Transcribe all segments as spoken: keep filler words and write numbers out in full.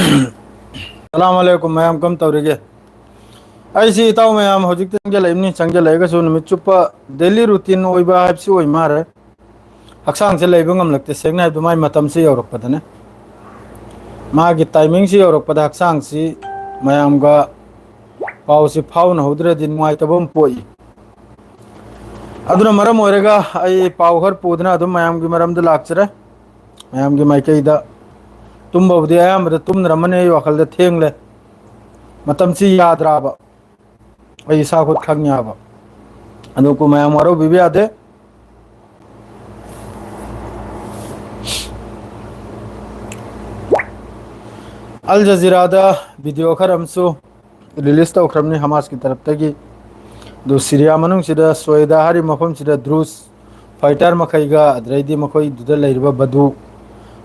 ꯁꯂꯥꯝ ꯑꯂꯩꯀꯨꯝ ꯃꯌꯥꯝ, ꯀꯝ ꯇꯧꯔꯤꯒꯦ? ꯑꯩꯁꯤ ꯏꯇꯥꯎ ꯃꯌꯥꯝ ꯍꯧꯖꯤꯛꯇꯤ ꯆꯪꯁꯤꯜꯂꯛꯏꯕꯅꯤ, ꯆꯪꯁꯤꯜꯂꯛꯑꯒꯁꯨ ꯅꯨꯃꯤꯠ ꯆꯨꯞꯄ daily routine ꯑꯣꯏꯕ ꯍꯥꯏꯕꯁꯤ ꯑꯣꯏ ꯃꯥꯜꯂꯦ꯫ ꯍꯛꯆꯥꯡꯁꯦ ꯂꯩꯕ ꯉꯝꯂꯛꯇꯦ, ꯁꯦꯡꯅ ꯍꯥꯏꯕꯗ ꯃꯥꯏ ꯃꯇꯝꯁꯤ ꯌꯧꯔꯛꯄꯗꯅꯦ, ꯃꯥꯒꯤ timingꯁꯤ ꯌꯧꯔꯛꯄꯗ ꯍꯛꯆꯥꯡꯁꯤ ꯃꯌꯥꯝꯒ ꯄꯥꯎꯁꯤ ꯐꯥꯎꯅꯍꯧꯗ꯭ꯔꯗꯤ ꯅꯨꯡꯉꯥꯏꯇꯕ ꯑꯃ ꯄꯣꯛꯏ꯫ ꯑꯗꯨꯅ ꯃꯔꯝ ꯑꯣꯏꯔꯒ ꯑꯩ ꯄꯥꯎ ꯈꯔ ꯄꯨꯗꯨꯅ ꯑꯗꯨꯝ ꯃꯌꯥꯝꯒꯤ ꯃꯔꯝꯗ ꯂꯥꯛꯆꯔꯦ꯫ ꯃꯌꯥꯝꯒꯤ ꯃꯥꯏꯀꯩꯗ ꯇꯨꯝꯕꯕꯨꯗꯤ ꯑꯌꯥꯝꯕꯗ ꯇꯨꯝꯗ꯭ꯔꯃꯅꯤ, ꯑꯩ ꯋꯥꯈꯜꯗ ꯊꯦꯡꯂꯦ꯫ ꯃꯇꯝꯁꯤ ꯌꯥꯗ꯭ꯔꯕ, ꯑꯩ ꯏꯁꯥ ꯈꯨꯠ ꯈꯪ ꯌꯥꯕ꯫ ꯑꯗꯨ ꯀꯨ ꯃꯌꯥꯝ ꯋꯥꯔꯧꯕꯤꯕ ꯌꯥꯗꯦ꯫ ꯑꯜ ꯖꯖꯤꯔꯥꯗ video ꯈꯔ ꯑꯃꯁꯨ release ꯇꯧꯈ꯭ꯔꯕꯅꯤ ꯍꯃꯥꯁꯀꯤ ꯇꯔꯞꯇꯒꯤ꯫ ꯑꯗꯨ ꯁꯤꯔꯤꯌꯥ ꯃꯅꯨꯡꯁꯤꯗ ꯁꯣꯏꯗꯥ ꯍꯥꯏꯔꯤꯕ ꯃꯐꯝꯁꯤꯗ ꯗ꯭ꯔꯨꯖ fighter ꯃꯈꯩꯒ, ꯑꯗꯩꯗꯤ ꯃꯈꯣꯏꯗꯨꯗ ꯂꯩꯔꯤꯕ ꯕꯗꯨ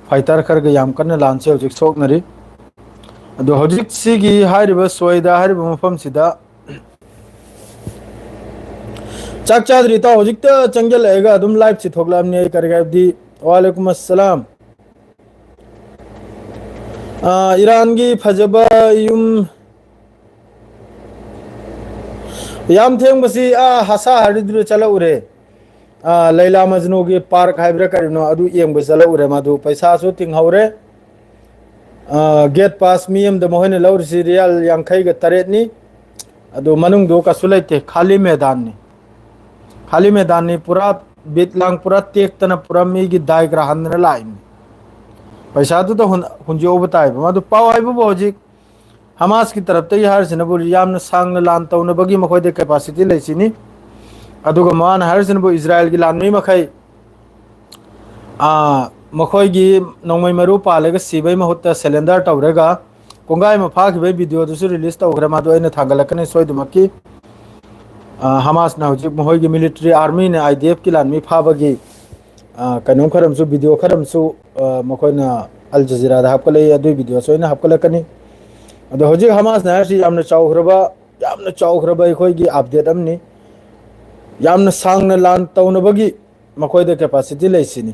fighter ꯈꯔꯒ ꯌꯥꯝ ꯀꯟꯅ ꯂꯥꯟꯁꯦ ꯍꯧꯖꯤꯛ ꯁꯣꯛꯅꯔꯤ꯫ ꯑꯗꯣ ꯍꯧꯖꯤꯛ ꯁꯤꯒꯤ ꯍꯥꯏꯔꯤꯕ ꯁꯣꯏꯗꯥ ꯍꯥꯏꯔꯤꯕ ꯃꯐꯝꯁꯤꯗ ꯆꯥꯛ ꯆꯥꯗ꯭ꯔꯤ ꯏꯇꯥꯎ, ꯍꯧꯖꯤꯛꯇ ꯆꯪꯁꯤꯜꯂꯛꯑꯒ ꯑꯗꯨꯝ liveꯁꯤ ꯊꯣꯛꯂꯛꯑꯕꯅꯤ ꯑꯩ ꯀꯔꯤ ꯍꯥꯏꯕꯗꯤ꯫ ꯋꯥꯂꯦꯀꯨꯝ ꯑꯁꯂꯥꯝ꯫ ꯑꯥ, ꯏꯔꯥꯟꯒꯤ ꯐꯖꯕ ꯌꯨꯝ, ꯌꯥꯝ ꯊꯦꯡꯕꯁꯤ ꯑꯥ ꯍꯁꯥ ꯍꯔꯤꯗꯨꯗ ꯆꯠꯂꯛꯎꯔꯦ꯫ ꯑꯥ, ꯂꯩꯂꯥ ꯃꯖꯅꯨꯒꯤ park ꯍꯥꯏꯕ꯭ꯔꯥ ꯀꯔꯤꯅꯣ, ꯑꯗꯨ ꯌꯦꯡꯕ ꯆꯠꯂꯛꯎꯔꯦ꯫ ꯃꯗꯨ ꯄꯩꯁꯥꯁꯨ ꯇꯤꯡꯍꯧꯔꯦ꯫ ꯑꯥ, gate pass ꯃꯤ ꯑꯃꯗ ꯃꯈꯣꯏꯅ ꯂꯧꯔꯤꯁꯤ ꯔꯤꯌꯥꯜ ꯌꯥꯡꯈꯩꯒ ꯇꯔꯦꯠꯅꯤ꯫ ꯑꯗꯨ ꯃꯅꯨꯡꯗꯨ ꯀꯩꯁꯨ ꯂꯩꯇꯦ, ꯈꯥꯂꯤ ꯃꯦꯗꯥꯟꯅꯤ꯫ ꯈꯥꯂꯤ ꯃꯦꯗꯥꯟꯅꯤ, ꯄꯨꯔꯥ ꯕꯤꯠ ꯂꯥꯡ ꯄꯨꯔꯥ ꯇꯦꯛꯇꯅ ꯄꯨꯔꯥ ꯃꯤꯒꯤ ꯗꯥꯏꯒ꯭ꯔꯥ ꯍꯟꯗꯅ ꯂꯥꯛꯏꯅꯤ꯫ ꯄꯩꯁꯥꯗꯨꯗ ꯍꯨꯟ-, ꯍꯨꯟꯖꯤꯍꯧꯕ ꯇꯥꯏꯕ꯫ ꯃꯗꯨ ꯄꯥꯎ ꯍꯥꯏꯕꯕꯨ ꯍꯧꯖꯤꯛ ꯍꯃꯥꯁꯀꯤ ꯇꯔꯞꯇꯒꯤ ꯍꯥꯏꯔꯤꯁꯤꯅꯕꯨ ꯌꯥꯝꯅ ꯁꯥꯡꯅ ꯂꯥꯟ ꯇꯧꯅꯕꯒꯤ ꯃꯈꯣꯏꯗ capacity ꯂꯩꯁꯤꯅꯤ꯫ ꯑꯗꯨꯒ ꯃꯥꯅ ꯍꯥꯏꯔꯤꯁꯤꯅꯕꯨ ꯏꯖꯔꯥꯏꯜꯒꯤ ꯂꯥꯟꯃꯤ ꯃꯈꯩ, ꯑꯥ, ꯃꯈꯣꯏꯒꯤ ꯅꯣꯡꯃꯩ ꯃꯔꯨ ꯄꯥꯜꯂꯒ ꯁꯤꯕꯩ ꯃꯍꯨꯠꯇ surrender ꯇꯧꯔꯒ ꯀꯣꯡꯒꯥꯏ ꯑꯃ ꯐꯥꯈꯤꯕꯒꯤ videoꯗꯨꯁꯨ release ꯇꯧꯈ꯭ꯔꯦ꯫ ꯃꯗꯨ ꯑꯩꯅ ꯊꯥꯡꯒꯠꯂꯛꯀꯅꯤ ꯁꯣꯏꯗꯃꯛꯀꯤ꯫ ꯑꯥ, ꯍꯃꯥꯁꯅ ꯍꯧꯖꯤꯛ ꯃꯈꯣꯏꯒꯤ military armyꯅ IDFꯀꯤ ꯂꯥꯟꯃꯤ ꯐꯥꯕꯒꯤ, ꯑꯥ, ꯀꯩꯅꯣꯝ ꯈꯔ ꯑꯃꯁꯨ, video ꯈꯔ ꯑꯃꯁꯨ, ꯑꯥ, ꯃꯈꯣꯏꯅ ꯑꯜ ꯖꯖꯤꯔꯥꯗ ꯍꯥꯞꯀꯠꯂꯛꯏ꯫ ꯑꯗꯨꯒꯤ videoꯁꯨ ꯑꯩꯅ ꯍꯥꯞꯀꯠꯂꯛꯀꯅꯤ꯫ ꯑꯗꯣ ꯍꯧꯖꯤꯛ ꯍꯃꯥꯁꯅ ꯍꯥꯏꯔꯤꯁꯤ ꯌꯥꯝꯅ ꯆꯥꯎꯈ꯭ꯔꯕ, ꯌꯥꯝꯅ ꯆꯥꯎꯈ꯭ꯔꯕ ꯑꯩꯈꯣꯏꯒꯤ update ꯑꯃꯅꯤ꯫ ꯌꯥꯝꯅ ꯁꯥꯡꯅ ꯂꯥꯟ ꯇꯧꯅꯕꯒꯤ ꯃꯈꯣꯏꯗ capacity ꯂꯩꯁꯤꯅꯤ꯫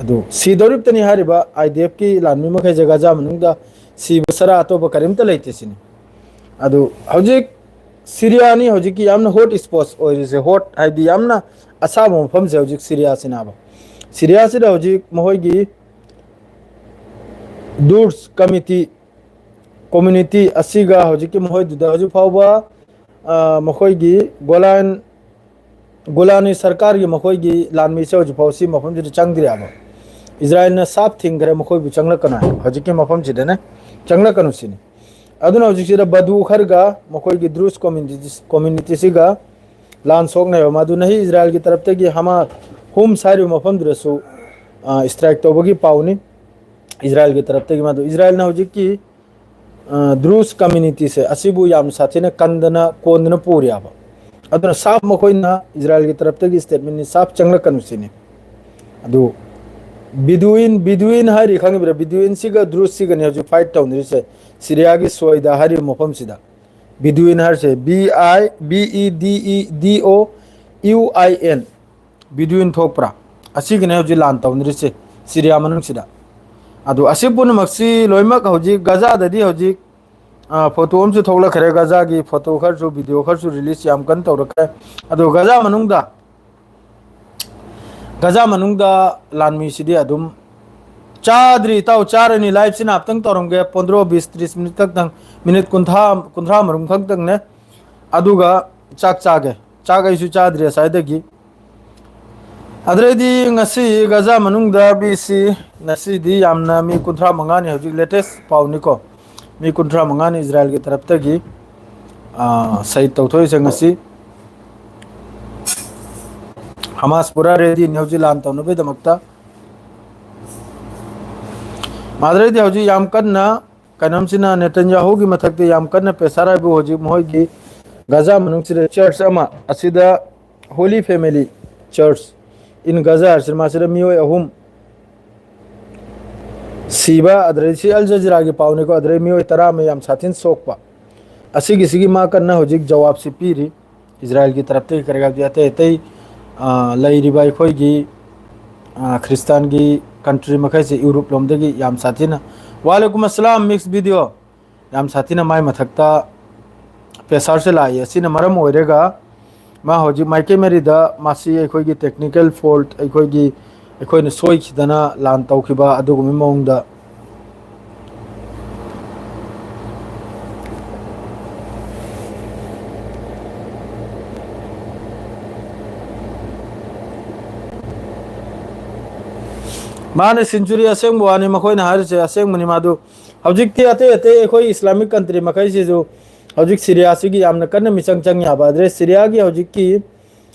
ꯑꯗꯨ ꯁꯤꯗꯧꯔꯤꯕꯇꯅꯤ ꯍꯥꯏꯔꯤꯕ IDFꯀꯤ ꯂꯥꯟꯃꯤ ꯃꯈꯩꯁꯦ ꯒꯖꯥ ꯃꯅꯨꯡꯗ ꯁꯤꯕ ꯁꯔꯥ ꯑꯇꯣꯞꯄ ꯀꯔꯤꯝꯇ ꯂꯩꯇꯦ ꯁꯤꯅꯤ꯫ ꯑꯗꯨ ꯍꯧꯖꯤꯛ ꯁꯤꯔꯤꯌꯥꯅꯤ ꯍꯧꯖꯤꯛꯀꯤ ꯌꯥꯝꯅ hot spots ꯑꯣꯏꯔꯤꯁꯦ, hot ꯍꯥꯏꯗꯤ ꯌꯥꯝꯅ ꯑꯁꯥꯕ ꯃꯐꯝꯁꯦ ꯍꯧꯖꯤꯛ ꯁꯤꯔꯤꯌꯥꯁꯤꯅꯦꯕ꯫ ꯁꯤꯔꯤꯌꯥꯁꯤꯗ ꯍꯧꯖꯤꯛ ꯃꯈꯣꯏꯒꯤ ꯗꯨꯔꯁ ꯀꯃꯤꯇꯤ, community ꯑꯁꯤꯒ ꯍꯧꯖꯤꯛꯀꯤ ꯃꯈꯣꯏꯗꯨꯗ ꯍꯧꯖꯤꯛ ꯐꯥꯎꯕ, ꯑ, ꯃꯈꯣꯏꯒꯤ ꯒꯣꯂꯥꯟ, ꯒꯣꯂꯥꯅꯤ ꯁꯔꯀꯥꯔꯒꯤ ꯃꯈꯣꯏꯒꯤ ꯂꯥꯟꯃꯤꯁꯦ ꯍꯧꯖꯤꯛ ꯐꯥꯎ ꯁꯤ ꯃꯐꯝꯁꯤꯗ ꯆꯪꯗ꯭ꯔꯤꯑꯕ꯫ ꯏꯖꯔꯥꯌꯦꯜꯅ ꯁꯥꯞ ꯊꯤꯡꯈ꯭ꯔꯦ, ꯃꯈꯣꯏꯕꯨ ꯆꯪꯂꯛꯀꯅꯨ ꯍꯥꯏꯅ, ꯍꯧꯖꯤꯛꯀꯤ ꯃꯐꯝꯁꯤꯗꯅꯦ ꯆꯪꯂꯛꯀꯅꯨ ꯁꯤꯅꯤ꯫ ꯑꯗꯨꯅ ꯍꯧꯖꯤꯛꯁꯤꯗ ꯕꯗꯨ ꯈꯔꯒ ꯃꯈꯣꯏꯒꯤ ꯗ꯭ꯔꯨꯁ ꯀꯝꯃ꯭ꯌꯨꯅꯤꯇꯤ, ꯀꯝꯃ꯭ꯌꯨꯅꯤꯇꯤꯁꯤꯒ ꯂꯥꯟ ꯁꯣꯛꯅꯩꯕ꯫ ꯃꯗꯨ ꯅꯍꯤ ꯏꯖꯔꯥꯌꯦꯜꯒꯤ ꯇꯔꯞꯇꯒꯤ ꯍꯃꯥ ꯍꯨꯝꯁ ꯍꯥꯏꯔꯤꯕ ꯃꯐꯝꯗꯨꯗꯁꯨ, ꯑ, ꯏꯁꯇ꯭ꯔꯥꯏꯛ ꯇꯧꯕꯒꯤ ꯄꯥꯎꯅꯤ꯫ ꯏꯖꯔꯥꯌꯦꯜꯒꯤ ꯇꯔꯞꯇꯒꯤ ꯃꯗꯨ ꯏꯖꯔꯥꯌꯦꯜꯅ ꯍꯧꯖꯤꯛꯀꯤ, ꯑ, ꯗ꯭ꯔꯨꯁ ꯀꯝꯃ꯭ꯌꯨꯅꯤꯇꯤꯁꯦ ꯑꯁꯤꯕꯨ ꯌꯥꯝ ꯁꯥꯊꯤꯅ ꯀꯟꯗꯅ ꯀꯣꯟꯗꯅ ꯄꯨꯔꯤꯑꯕ꯫ ꯑꯗꯨꯅ ꯁꯥꯞ ꯃꯈꯣꯏꯅ ꯏꯖꯔꯥꯌꯦꯜꯒꯤ ꯇꯔꯞꯇꯒꯤ ꯁ꯭ꯇꯦꯠꯃꯦꯟꯅꯤ, ꯁꯥꯞ ꯆꯪꯂꯛꯀꯅꯨ ꯁꯤꯅꯤ꯫ ꯑꯗꯨ ꯕꯤꯗꯨꯏꯟ, ꯕꯤꯗꯨꯏꯟ ꯍꯥꯏꯔꯤ ꯈꯪꯉꯤꯕ꯭ꯔꯥ? ꯕꯤꯗꯨꯏꯟꯁꯤꯒ ꯗ꯭ꯔꯨꯁꯁꯤꯒꯅꯤ ꯍꯧꯖꯤꯛ ꯐꯥꯏꯠ ꯇꯧꯅꯔꯤꯁꯦ ꯁꯤꯔꯤꯌꯥꯒꯤ ꯁꯣꯏꯗ ꯍꯥꯏꯔꯤꯕ ꯃꯐꯝꯁꯤꯗ꯫ ꯕꯤꯗꯨꯏꯟ ꯍꯥꯏꯔꯤꯁꯦ B I, B E D E D O U I N, ꯕꯤꯗꯨꯏꯟ ꯊꯣꯛꯄ꯭ꯔꯥ? ꯑꯁꯤꯒꯤꯅꯦ ꯍꯧꯖꯤꯛ ꯂꯥꯟ ꯇꯧꯅꯔꯤꯁꯦ ꯁꯤꯔꯤꯌꯥ ꯃꯅꯨꯡꯁꯤꯗ꯫ ꯑꯗꯨ ꯑꯁꯤ ꯄꯨꯝꯅꯃꯛꯁꯤ ꯂꯣꯏꯅꯃꯛ ꯍꯧꯖꯤꯛ ꯒꯖꯥꯗꯗꯤ ꯍꯧꯖꯤꯛ, ꯑ, ꯐꯣꯇꯣ ꯑꯃꯁꯨ ꯊꯣꯛꯂꯛꯈ꯭ꯔꯦ, ꯒꯖꯥꯒꯤ ꯐꯣꯇꯣ ꯈꯔꯁꯨ, ꯚꯤꯗꯤꯑꯣ ꯈꯔꯁꯨ ꯔꯤꯂꯤꯁ ꯌꯥꯝ ꯀꯟꯅ ꯇꯧꯔꯛꯈ꯭ꯔꯦ꯫ ꯑꯗꯨ ꯒꯖꯥ ꯃꯅꯨꯡꯗ, ꯒꯖꯥ ꯃꯅꯨꯡꯗ ꯂꯥꯟꯃꯤꯁꯤꯗꯤ ꯑꯗꯨꯝ ꯆꯥꯗ꯭ꯔꯤ ꯏꯇꯥꯎ, ꯆꯥꯔꯅꯤ꯫ ꯂꯥꯏꯞꯁꯤꯅ ꯍꯥꯞꯇꯪ ꯇꯧꯔꯝꯒꯦ, ꯄꯣꯟꯗ꯭ꯔꯣ, ꯕꯤꯁ, ꯇ꯭ꯔꯤꯁ ꯃꯤꯅꯤꯠ ꯈꯛꯇꯪ, ꯃꯤꯅꯤꯠ ꯀꯨꯟꯊ꯭ꯔꯥ, ꯀꯨꯟꯊ꯭ꯔꯥ ꯃꯔꯨꯝ ꯈꯛꯇꯪꯅꯦ꯫ ꯑꯗꯨꯒ ꯆꯥꯛ ꯆꯥꯒꯦ꯫ ꯆꯥꯛ ꯑꯩꯁꯨ ꯆꯥꯗ꯭ꯔꯤ ꯉꯁꯥꯏꯗꯒꯤ꯫ ꯑꯗꯨꯗꯩꯗꯤ ꯉꯁꯤ ꯒꯖꯥ ꯃꯅꯨꯡꯗ ꯕꯤꯁꯤ ꯉꯁꯤꯗꯤ ꯌꯥꯝꯅ ꯃꯤ ꯀꯨꯟꯊ꯭ꯔꯥ ꯃꯉꯥꯅꯤ, ꯍꯧꯖꯤꯛ ꯂꯦꯇꯦꯁ ꯄꯥꯎꯅꯤꯀꯣ꯫ ꯃꯤ ꯀꯨꯟꯊ꯭ꯔꯥ ꯃꯉꯥꯅꯤ ꯏꯖꯔꯥꯌꯦꯜꯒꯤ ꯇꯔꯞꯇꯒꯤ, ꯑ, ꯁꯍꯤꯗ ꯇꯧꯊꯣꯛꯏꯁꯦ ꯉꯁꯤ꯫ ꯍꯃꯥꯁ ꯄꯨꯔꯥ ꯔꯦꯗꯤꯅꯤ ꯍꯧꯖꯤꯛ ꯂꯥꯟ ꯇꯧꯅꯕꯒꯤꯗꯃꯛꯇ꯫ ꯑꯗꯨꯗꯩꯗꯤ ꯍꯧꯖꯤꯛ ꯌꯥꯝ ꯀꯟꯅ ꯀꯩꯅꯣꯝꯁꯤꯅ ꯅꯦꯇꯟꯌꯥꯍꯨꯒꯤ ꯃꯊꯛꯇ ꯌꯥꯝ ꯀꯟꯅ ꯄ꯭ꯔꯦꯁꯔ ꯍꯥꯏꯕꯨ ꯍꯧꯖꯤꯛ ꯃꯈꯣꯏꯒꯤ ꯒꯖꯥ ꯃꯅꯨꯡꯁꯤꯗ ꯆꯔꯆ ꯑꯃ, ꯑꯁꯤꯗ Holy Family Church in Gaza ꯍꯥꯏꯔꯤꯁꯤ, ꯃꯥꯁꯤꯗ ꯃꯤꯑꯣꯏ ꯑꯍꯨꯝ ꯁꯤꯕ, ꯑꯗꯨꯗꯩ ꯁꯤ ꯑꯜ ꯖꯖꯤꯔꯥꯒꯤ ꯄꯥꯎꯅꯤꯀꯣ, ꯑꯗꯨꯗꯩ ꯃꯤꯑꯣꯏ ꯇꯔꯥ ꯑꯃ ꯌꯥꯝ ꯁꯥꯊꯤꯅ ꯁꯣꯛꯄ, ꯑꯁꯤꯒꯤꯁꯤꯒꯤ ꯃꯥ ꯀꯟꯅ ꯍꯧꯖꯤꯛ ꯖꯋꯥꯕꯁꯤ ꯄꯤꯔꯤ꯫ ꯏꯖꯔꯥꯌꯦꯜꯒꯤ ꯇꯔꯞꯇꯒꯤ ꯀꯔꯤ ꯍꯥꯏꯕꯗꯤ ꯑꯇꯩ ꯑꯇꯩ, ꯑ, ꯂꯩꯔꯤꯕ ꯑꯩꯈꯣꯏꯒꯤ ꯑ, ꯈ꯭ꯔꯤꯁꯇꯥꯟꯒꯤ country ꯃꯈꯩꯁꯦ ꯌꯨꯔꯣꯞ ꯂꯣꯝꯗꯒꯤ ꯌꯥꯝ ꯁꯥꯊꯤꯅ꯫ ꯋꯥꯂꯦꯀꯨꯝ ꯑꯁꯂꯥꯝ, mix video꯫ ꯌꯥꯝ ꯁꯥꯊꯤꯅ ꯃꯥꯏ ꯃꯊꯛꯇ pressureꯁꯦ ꯂꯥꯛꯏ꯫ ꯑꯁꯤꯅ ꯃꯔꯝ ꯑꯣꯏꯔꯒ ꯃꯥ ꯍꯧꯖꯤꯛ ꯃꯥꯏꯀꯩ ꯃꯔꯤꯗ ꯃꯥꯁꯤ ꯑꯩꯈꯣꯏꯒꯤ technical fault, ꯑꯩꯈꯣꯏꯒꯤ, ꯑꯩꯈꯣꯏꯅ ꯁꯣꯏꯈꯤꯗꯅ ꯂꯥꯟ ꯇꯧꯈꯤꯕ ꯑꯗꯨꯒꯨꯝꯕ ꯃꯑꯣꯡꯗ ꯃꯥꯅ century ꯑꯁꯦꯡꯕ ꯋꯥꯅꯤ ꯃꯈꯣꯏꯅ ꯍꯥꯏꯔꯤꯁꯦ, ꯑꯁꯦꯡꯕꯅꯤ꯫ ꯃꯥꯗꯨ ꯍꯧꯖꯤꯛꯇꯤ ꯑꯇꯩ ꯑꯇꯩ ꯑꯩꯈꯣꯏ Islamic country ꯃꯈꯩꯁꯤꯁꯨ ꯍꯧꯖꯤꯛ ꯁꯤꯔꯤꯌꯥꯁꯤꯒꯤ ꯌꯥꯝꯅ ꯀꯟꯅ ꯃꯤꯆꯪ ꯆꯪ ꯌꯥꯕ꯫ ꯑꯗꯨꯗꯩ ꯁꯤꯔꯤꯌꯥꯒꯤ ꯍꯧꯖꯤꯛꯀꯤ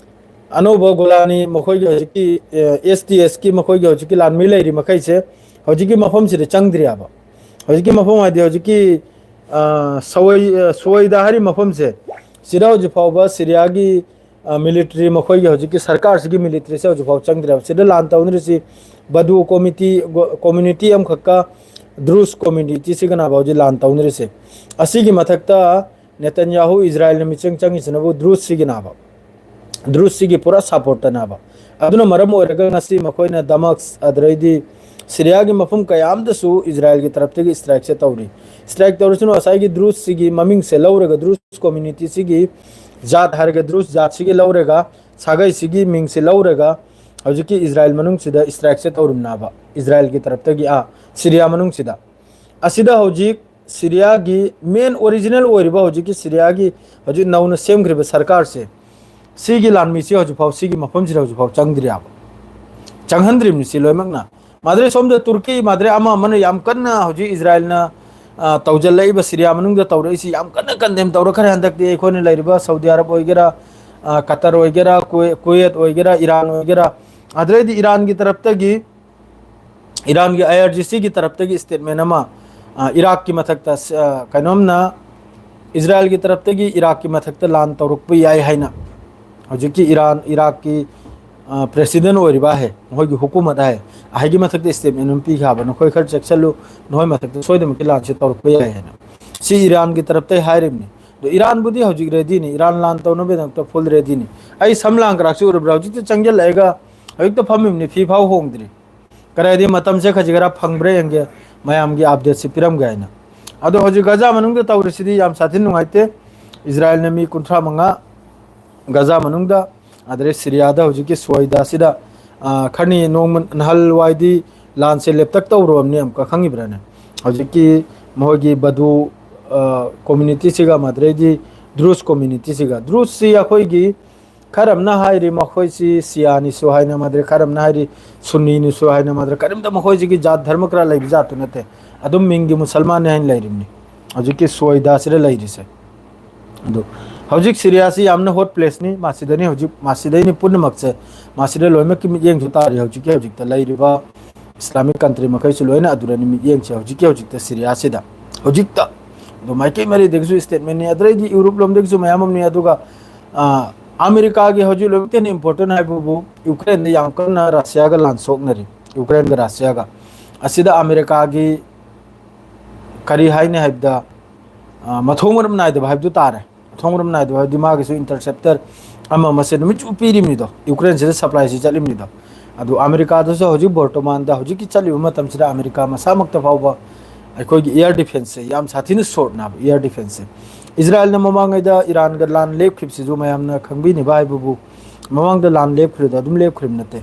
ꯑꯅꯧꯕ ꯒꯣꯂꯥꯅꯤ ꯃꯈꯣꯏꯒꯤ ꯍꯧꯖꯤꯛꯀꯤ, ꯑꯦ, S D Sꯀꯤ ꯃꯈꯣꯏꯒꯤ ꯍꯧꯖꯤꯛꯀꯤ ꯂꯥꯟꯃꯤ ꯂꯩꯔꯤ ꯃꯈꯩꯁꯦ ꯍꯧꯖꯤꯛꯀꯤ ꯃꯐꯝꯁꯤꯗ ꯆꯪꯗ꯭ꯔꯤꯑꯕ꯫ ꯍꯧꯖꯤꯛꯀꯤ ꯃꯐꯝ ꯍꯥꯏꯗꯤ ꯍꯧꯖꯤꯛꯀꯤ, ꯑ, ꯁꯋꯩ-, ꯑ, ꯁꯨꯋꯩꯗ ꯍꯥꯏꯔꯤꯕ ꯃꯐꯝꯁꯦ, ꯁꯤꯗ ꯍꯧꯖꯤꯛ ꯐꯥꯎꯕ ꯁꯤꯔꯤꯌꯥꯒꯤ, ꯑ, military, ꯃꯈꯣꯏꯒꯤ ꯍꯧꯖꯤꯛꯀꯤ ꯁꯔꯀꯥꯔꯁꯤꯒꯤ militaryꯁꯦ ꯍꯧꯖꯤꯛ ꯐꯥꯎ ꯆꯪꯗ꯭ꯔꯤꯑꯕ꯫ ꯁꯤꯗ ꯂꯥꯟ ꯇꯧꯅꯔꯤꯁꯤ ꯕꯗꯨ committee, community ꯑꯃꯈꯛꯀ ꯗ꯭ꯔꯨꯁ communityꯁꯤꯒꯅꯦꯕ ꯍꯧꯖꯤꯛ ꯂꯥꯟ ꯇꯧꯅꯔꯤꯁꯦ꯫ ꯑꯁꯤꯒꯤ ꯃꯊꯛꯇ ꯅꯦꯇꯟꯌꯥꯍꯨ ꯏꯖꯔꯥꯏꯜꯅ ꯃꯤꯆꯪ ꯆꯪꯉꯤꯁꯤꯅꯕꯨ ꯗ꯭ꯔꯨꯁꯁꯤꯒꯤꯅꯦꯕ꯫ ꯗ꯭ꯔꯨꯁꯁꯤꯒꯤ ꯄꯨꯔꯥ supportꯇꯅꯦꯕ꯫ ꯑꯗꯨꯅ ꯃꯔꯝ ꯑꯣꯏꯔꯒ ꯉꯁꯤ ꯃꯈꯣꯏꯅ ꯗꯃꯛꯁ, ꯑꯗꯨꯗꯩꯗꯤ ꯁꯤꯔꯤꯌꯥꯒꯤ ꯃꯐꯝ ꯀꯌꯥ ꯑꯃꯗꯁꯨ ꯏꯖꯔꯥꯏꯜꯒꯤ ꯇꯔꯞꯇꯒꯤ strikeꯁꯦ ꯇꯧꯔꯤ꯫ Strike ꯇꯧꯔꯤꯁꯤꯅ ꯉꯁꯥꯏꯒꯤ ꯗ꯭ꯔꯨꯁꯁꯤꯒꯤ ꯃꯃꯤꯡꯁꯦ ꯂꯧꯔꯒ, ꯗ꯭ꯔꯨꯁ communityꯁꯤꯒꯤ ꯖꯥꯠ ꯍꯥꯏꯔꯒ, ꯗ꯭ꯔꯨꯁ ꯖꯥꯠꯁꯤꯒꯤ ꯂꯧꯔꯒ, ꯁꯥꯒꯩꯁꯤꯒꯤ ꯃꯤꯡꯁꯦ ꯂꯧꯔꯒ, ꯍꯧꯖꯤꯛꯀꯤ ꯏꯖꯔꯥꯏꯜ ꯃꯅꯨꯡꯁꯤꯗ strikeꯁꯦ ꯇꯧꯔꯤꯕꯅꯦꯕ, ꯏꯖꯔꯥꯏꯜꯒꯤ ꯇꯔꯞꯇꯒꯤ, ꯑꯥ, ꯁꯤꯔꯤꯌꯥ ꯃꯅꯨꯡꯁꯤꯗ꯫ ꯑꯁꯤꯗ ꯍꯧꯖꯤꯛ ꯁꯤꯔꯤꯌꯥꯒꯤ main original ꯑꯣꯏꯔꯤꯕ ꯍꯧꯖꯤꯛꯀꯤ ꯁꯤꯔꯤꯌꯥꯒꯤ ꯍꯧꯖꯤꯛ ꯅꯧꯅ ꯁꯦꯝꯈ꯭ꯔꯤꯕ ꯁꯔꯀꯥꯔꯁꯦ, ꯁꯤꯒꯤ ꯂꯥꯟꯃꯤꯁꯤ ꯍꯧꯖꯤꯛꯐꯥꯎ ꯁꯤꯒꯤ ꯃꯐꯝꯁꯤꯗ ꯍꯧꯖꯤꯛꯐꯥꯎ ꯆꯪꯗ꯭ꯔꯤꯑꯕ꯫ ꯆꯪꯍꯟꯗ꯭ꯔꯤꯕꯅꯤ ꯁꯤ ꯂꯣꯏꯅꯃꯛꯅ꯫ ꯃꯥꯗ꯭ꯔꯦ ꯁꯣꯝꯗ ꯇꯨꯔꯀꯤ, ꯃꯥꯗ꯭ꯔꯦ ꯑꯃ ꯑꯃꯅ ꯌꯥꯝ ꯀꯟꯅ ꯍꯧꯖꯤꯛ ꯏꯖꯔꯥꯏꯜꯅ, ꯑ, ꯇꯧꯖꯜꯂꯛꯏꯕ ꯁꯤꯔꯤꯌꯥ ꯃꯅꯨꯡꯗ ꯇꯧꯔꯛꯏꯁꯤ ꯌꯥꯝ ꯀꯟꯅ condemn ꯇꯧꯔꯛꯈ꯭ꯔꯦ꯫ ꯍꯟꯗꯛꯇꯤ ꯑꯩꯈꯣꯏꯅ ꯂꯩꯔꯤꯕ ꯁꯥꯎꯗꯤ ꯑꯔꯕ ꯑꯣꯏꯒꯦꯔꯥ, ꯑ, ꯀꯇꯔ ꯑꯣꯏꯒꯦꯔꯥ, ꯀꯨꯋꯦ-, ꯀꯨꯋꯦꯠ ꯑꯣꯏꯒꯦꯔꯥ, ꯏꯔꯥꯟ ꯑꯣꯏꯒꯦꯔꯥ, ꯑꯗꯨꯗꯩꯗꯤ ꯏꯔꯥꯟꯒꯤ ꯇꯔꯞꯇꯒꯤ, ꯏꯔꯥꯟꯒꯤ IRGCꯒꯤ ꯇꯔꯞꯇꯒꯤ statement ꯑꯃ, ꯑ, ꯏꯔꯥꯛꯀꯤ ꯃꯊꯛꯇ, ꯑ, ꯀꯩꯅꯣꯝꯅ ꯏꯖꯔꯥꯏꯜꯒꯤ ꯇꯔꯞꯇꯒꯤ ꯏꯔꯥꯛꯀꯤ ꯃꯊꯛꯇ ꯂꯥꯟ ꯇꯧꯔꯛꯄ ꯌꯥꯏ ꯍꯥꯏꯅ ꯍꯧꯖꯤꯛꯀꯤ ꯏꯔꯥꯟ, ꯏꯔꯥꯛꯀꯤ, ꯑ, president ꯑꯣꯏꯔꯤꯕ ꯍꯥꯏ, ꯃꯈꯣꯏꯒꯤ ꯍꯨꯀꯨꯃꯠ ꯍꯥꯏ, ꯑꯍꯩꯒꯤ ꯃꯊꯛꯇ statement ꯑꯃ ꯄꯤꯈ꯭ꯔꯕ, "ꯅꯈꯣꯏ ꯈꯔ ꯆꯦꯛꯁꯤꯜꯂꯨ, ꯅꯈꯣꯏ ꯃꯊꯛꯇ ꯁꯣꯏꯗꯅꯃꯛꯀꯤ ꯂꯥꯟꯁꯦ ꯇꯧꯔꯛꯄ ꯌꯥꯏ" ꯍꯥꯏꯅ꯫ ꯁꯤ ꯏꯔꯥꯟꯒꯤ ꯇꯔꯞꯇꯩ ꯍꯥꯏꯔꯤꯕꯅꯤ꯫ ꯑꯗꯣ ꯏꯔꯥꯟꯕꯨꯗꯤ ꯍꯧꯖꯤꯛ readyꯅꯤ, ꯏꯔꯥꯟ ꯂꯥꯟ ꯇꯧꯅꯕꯒꯤꯗꯃꯛꯇ full readyꯅꯤ꯫ ꯑꯩ ꯁꯝ ꯂꯥꯡ ꯀꯔꯥꯛꯁꯤ ꯎꯔꯕ꯭ꯔꯥ? ꯍꯧꯖꯤꯛꯇ ꯆꯪꯁꯤꯜꯂꯛꯑꯒ ꯍꯧꯖꯤꯛꯇ ꯐꯝꯃꯤꯕꯅꯤ, ꯐꯤ ꯐꯥꯎ ꯍꯣꯡꯗ꯭ꯔꯤ꯫ ꯀꯔꯥꯏꯗꯤ ꯃꯇꯝꯁꯦ ꯈꯖꯤꯛ ꯈꯔ ꯐꯪꯕ꯭ꯔꯥ ꯌꯦꯡꯒꯦ, ꯃꯌꯥꯝꯒꯤ ꯑꯞꯗꯦꯠꯁꯤ ꯄꯤꯔꯝꯒꯦ ꯍꯥꯏꯅ꯫ ꯑꯗꯣ ꯍꯧꯖꯤꯛ ꯒꯖꯥ ꯃꯅꯨꯡꯗ ꯇꯧꯔꯤꯁꯤꯗꯤ ꯌꯥꯝ ꯁꯥꯊꯤꯅ ꯅꯨꯡꯉꯥꯏꯇꯦ꯫ ꯏꯁꯔꯥꯌꯦꯜꯅ ꯃꯤ ꯀꯨꯟꯊ꯭ꯔꯥ ꯃꯉꯥ ꯒꯖꯥ ꯃꯅꯨꯡꯗ, ꯑꯗꯩ ꯁꯤꯔꯤꯌꯥꯗ ꯍꯧꯖꯤꯛꯀꯤ ꯁꯣꯏꯗ ꯑꯁꯤꯗ, ꯑ, ꯈꯔꯅꯤ ꯅꯣꯡꯃ ꯅꯍꯥꯜꯋꯥꯏꯗꯤ ꯂꯥꯟꯁꯦ ꯂꯦꯞꯇꯛ ꯇꯧꯔꯨꯔꯕꯅꯤ ꯑꯃꯨꯛꯀ, ꯈꯪꯉꯤꯕ꯭ꯔꯥꯅꯦ? ꯍꯧꯖꯤꯛꯀꯤ ꯃꯈꯣꯏꯒꯤ ꯕꯗꯨ, ꯑ, ꯀꯝꯃ꯭ꯌꯨꯅꯤꯇꯤꯁꯤꯒ, ꯃꯗ꯭ꯔꯩꯗꯤ ꯗ꯭ꯔꯨꯁ ꯀꯝꯃ꯭ꯌꯨꯅꯤꯇꯤꯁꯤꯒ, ꯗ꯭ꯔꯨꯁꯁꯤ ꯑꯩꯈꯣꯏꯒꯤ ꯈꯔ ꯑꯃꯅ ꯍꯥꯏꯔꯤ ꯃꯈꯣꯏꯁꯤ ꯁꯤꯌꯥꯅꯤꯁꯨ ꯍꯥꯏꯅ ꯃꯥꯗ꯭ꯔꯦ, ꯈꯔ ꯑꯃꯅ ꯍꯥꯏꯔꯤ ꯁꯨꯟꯅꯤꯅꯤꯁꯨ ꯍꯥꯏꯅ ꯃꯥꯗ꯭ꯔꯦ, ꯀꯔꯤꯝꯇ ꯃꯈꯣꯏꯁꯤꯒꯤ ꯖꯥꯠ ꯙꯔꯃ ꯈꯔ ꯂꯩꯕ ꯖꯥꯠꯇꯨ ꯅꯠꯇꯦ꯫ ꯑꯗꯨꯝ ꯃꯤꯡꯒꯤ ꯃꯨꯁꯜꯃꯥꯟꯅꯤ ꯍꯥꯏꯅ ꯂꯩꯔꯤꯕꯅꯤ ꯍꯧꯖꯤꯛꯀꯤ ꯁꯣꯏꯗꯥꯁꯤꯗ ꯂꯩꯔꯤꯁꯦ꯫ ꯑꯗꯨ ꯍꯧꯖꯤꯛ ꯁꯤꯔꯤꯌꯥꯁꯤ ꯌꯥꯝꯅ ꯍꯣꯠ ꯄ꯭ꯂꯦꯁꯅꯤ꯫ ꯃꯁꯤꯗꯅꯤ ꯍꯧꯖꯤꯛ, ꯃꯁꯤꯗꯩꯅꯤ ꯄꯨꯝꯅꯃꯛꯁꯦ, ꯃꯁꯤꯗ ꯂꯣꯏꯅꯃꯛꯀꯤ ꯃꯤꯠꯌꯦꯡꯁꯨ ꯇꯥꯔꯤ꯫ ꯍꯧꯖꯤꯛꯀꯤ ꯍꯧꯖꯤꯛꯇ ꯂꯩꯔꯤꯕ ꯏꯁꯂꯥꯃꯤꯛ ꯀꯟꯇ꯭ꯔꯤ ꯃꯈꯩꯁꯨ ꯂꯣꯏꯅ ꯑꯗꯨꯗꯅꯤ ꯃꯤꯠꯌꯦꯡꯁꯦ ꯍꯧꯖꯤꯛꯀꯤ ꯍꯧꯖꯤꯛꯇ ꯁꯤꯔꯤꯌꯥꯁꯤꯗ꯫ ꯍꯧꯖꯤꯛꯇ ꯑꯗꯣ ꯃꯥꯏꯀꯩ ꯃꯔꯤꯗꯒꯤꯁꯨ ꯁ꯭ꯇꯦꯠꯃꯦꯟꯅꯤ, ꯑꯗꯩꯗꯤ ꯌꯨꯔꯨꯞ ꯂꯣꯝꯗꯒꯤꯁꯨ ꯃꯌꯥꯝ ꯑꯃꯅꯤ꯫ ꯑꯗꯨꯒ, ꯑ, ꯑꯃꯦꯔꯤꯀꯥꯒꯤ ꯍꯧꯖꯤꯛ ꯂꯣꯏꯅꯃꯛꯇ ꯍꯦꯟꯅ ꯏꯝꯄꯣꯔꯇꯦꯟ ꯍꯥꯏꯕꯕꯨ ꯌꯨꯀ꯭ꯔꯦꯟꯗ ꯌꯥꯝ ꯀꯟꯅ ꯔꯁꯤꯌꯥꯒ ꯂꯥꯟ ꯁꯣꯛꯅꯔꯤ꯫ ꯌꯨꯀ꯭ꯔꯦꯟꯒ ꯔꯁꯤꯌꯥꯒ ꯑꯁꯤꯗ ꯑꯃꯦꯔꯤꯀꯥꯒꯤ ꯀꯔꯤ ꯍꯥꯏꯅꯤ ꯍꯥꯏꯕꯗ, ꯑ, ꯃꯊꯣꯡ ꯃꯔꯝ ꯅꯥꯏꯗꯕ ꯍꯥꯏꯕꯗꯨ ꯇꯥꯔꯦ꯫ ꯃꯊꯣꯡ ꯃꯔꯝ ꯅꯥꯏꯗꯕ ꯍꯥꯏꯕꯗꯤ ꯃꯥꯒꯤꯁꯨ ꯏꯟꯇꯔꯁꯦꯞꯇꯔ ꯑꯃ ꯑꯃꯁꯦ ꯅꯨꯃꯤꯠ ꯆꯨꯞꯄ ꯄꯤꯔꯤꯕꯅꯤꯗꯣ, ꯌꯨꯀ꯭ꯔꯦꯟꯁꯤꯗ ꯁꯄ꯭ꯂꯥꯏꯁꯤ ꯆꯠꯂꯤꯕꯅꯤꯗꯣ꯫ ꯑꯗꯨ ꯑꯃꯦꯔꯤꯀꯥꯗꯁꯨ ꯍꯧꯖꯤꯛ ꯕꯣꯔꯇꯣꯃꯥꯟꯗ ꯍꯧꯖꯤꯛꯀꯤ ꯆꯠꯂꯤꯕ ꯃꯇꯝꯁꯤꯗ ꯑꯃꯦꯔꯤꯀꯥ ꯃꯁꯥꯃꯛꯇ ꯐꯥꯎꯕ ꯑꯩꯈꯣꯏꯒꯤ ꯏꯌꯔ ꯗꯤꯐꯦꯟꯁꯁꯦ ꯌꯥꯝ ꯁꯥꯊꯤꯅ ꯁꯣꯔꯠꯅꯦꯕ, ꯏꯌꯔ ꯗꯤꯐꯦꯟꯁꯁꯦ꯫ ꯏꯖꯔꯥꯌꯦꯜꯅ ꯃꯃꯥꯡꯉꯩꯗ ꯏꯔꯥꯟꯒ ꯂꯥꯟ ꯂꯦꯞꯈ꯭ꯔꯤꯕꯁꯤꯁꯨ ꯃꯌꯥꯝꯅ ꯈꯪꯕꯤꯅꯤꯕ ꯍꯥꯏꯕꯕꯨ, ꯃꯃꯥꯡꯗ ꯂꯥꯟ ꯂꯦꯞꯈ꯭ꯔꯤꯗꯣ ꯑꯗꯨꯝ ꯂꯦꯞꯈ꯭ꯔꯤꯕ ꯅꯠꯇꯦ꯫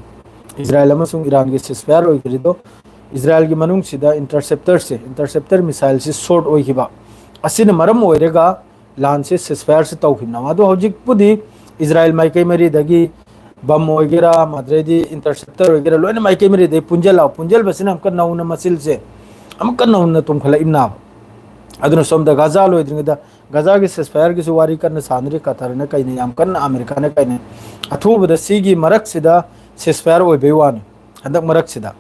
ꯏꯖꯔꯥꯌꯦꯜ ꯑꯃꯁꯨꯡ ꯏꯔꯥꯟꯒꯤ ꯁꯤꯁꯐꯥꯌꯔ ꯑꯣꯏꯈ꯭ꯔꯤꯗꯣ, ꯏꯖꯔꯥꯌꯦꯜꯒꯤ ꯃꯅꯨꯡꯁꯤꯗ ꯏꯟꯇꯔꯁꯦꯞꯇꯔꯁꯦ, ꯏꯟꯇꯔꯁꯦꯞꯇꯔ ꯃꯤꯁꯥꯏꯜꯁꯤ ꯁꯣꯔꯠ ꯑꯣꯏꯈꯤꯕ ꯑꯁꯤꯅ ꯃꯔꯝ ꯑꯣꯏꯔꯒ ꯂꯥꯟꯁꯦ ꯁꯤꯁꯐꯥꯌꯔꯁꯦ ꯇꯧꯈꯤꯕꯅꯦꯕ꯫ ꯑꯗꯣ ꯍꯧꯖꯤꯛꯄꯨꯗꯤ ꯏꯖꯔꯥꯌꯦꯜ ꯃꯥꯏꯀꯩ ꯃꯔꯤꯗꯒꯤ ꯕꯝ ꯑꯣꯏꯒꯦꯔꯥ, ꯃꯗ꯭ꯔꯩꯗꯤ ꯏꯟꯇꯔꯁꯦꯞꯇꯔ ꯑꯣꯏꯒꯦꯔꯥ, ꯂꯣꯏꯅ ꯃꯥꯏꯀꯩ ꯃꯔꯤꯗꯒꯤ ꯄꯨꯟꯁꯤꯜꯂꯛꯑꯣ, ꯄꯨꯟꯁꯤꯟꯕꯁꯤꯅ ꯑꯃꯨꯛꯀ ꯅꯧꯅ ꯃꯆꯤꯜꯁꯦ ꯑꯃꯨꯛꯀ ꯅꯧꯅ ꯇꯨꯝꯈꯠꯂꯛꯏꯕꯅꯦꯕ꯫ ꯑꯗꯨꯅ ꯁꯣꯝꯗ ꯒꯥꯖꯥ ꯂꯣꯏꯗ꯭ꯔꯤꯉꯩꯗ ꯒꯥꯖꯥꯒꯤ ꯁꯤꯁꯐꯥꯌꯔꯒꯤꯁꯨ ꯋꯥꯔꯤ ꯀꯟꯅ ꯁꯥꯟꯅꯔꯤ, ꯀꯇꯔꯅ ꯀꯩꯅ ꯌꯥꯝ ꯀꯟꯅ, ꯑꯃꯦꯔꯤꯀꯥꯅ ꯀꯩꯅ꯫ ꯑꯊꯨꯕꯗ ꯁꯤꯒꯤ ꯃꯔꯛꯁꯤꯗ ꯁꯤꯁꯐꯥꯌꯔ ꯑꯣꯏꯕꯩ ꯋꯥꯅꯤ ꯍꯟꯗꯛ ꯃꯔꯛꯁꯤꯗ꯫